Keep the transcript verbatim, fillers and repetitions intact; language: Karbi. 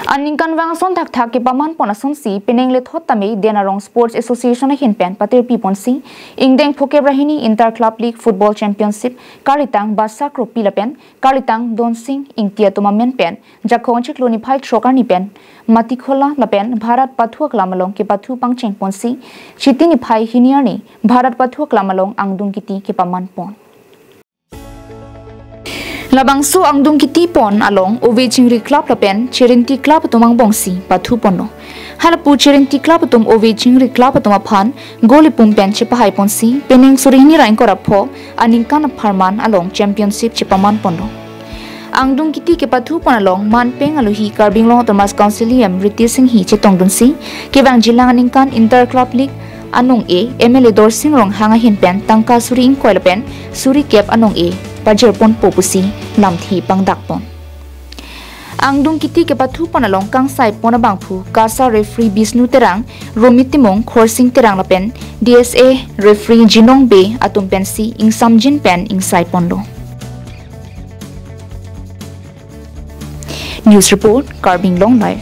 Aningkanvang ason thakthak kepaman pon asonsi penang lethot tame Den Arong Sports Association ahin pen patirpi ponsi ingdeng phokep ra hini Inter Club League Football Championship karlitang Basak Ropi lapen karlitang Donsing Ingti atum amen pen Jakhong chiklo niphai throk arni pen Matikhola lapen Bharat Pathu aklam along kepathu pangcheng ponsi Chiti niphai hini arni Bharat Pathu aklam along angdung kiti kepaman pon. Labangso angdung kiti pon along Ove Chingri Club lapen Cherinti Club atum angbongsi pathu ponlo. Halapu Cherinti Club atum Ove Chingri Club atum aphan goal ipum pen chepahai ponsi penang suri hini ra ingkoi ra pho aningkan apharman along championship chepaman ponlo. Angdung kiti kepathu pon along manpeng alohi Karbi Anglong Autonomous Council E M Ritesh Enghi chetongdunsi kevangjilang aningkan Inter Club League anong-e M L A Dorsing Ronghang ahin pen tangka suri ingkoi lapen suri kep anong-e pajir ponpo pusi lamthe pangdak pon. Angdung kiti kepathu pon along kangsai pon abangphu KASA referee Bishnu Terang, Romit Timung, Khorsing Terang lapen D S A referee Jinong Bey atum pensi ingsamjin pen ingsai ponlo. News report, Karbi Anglong Live.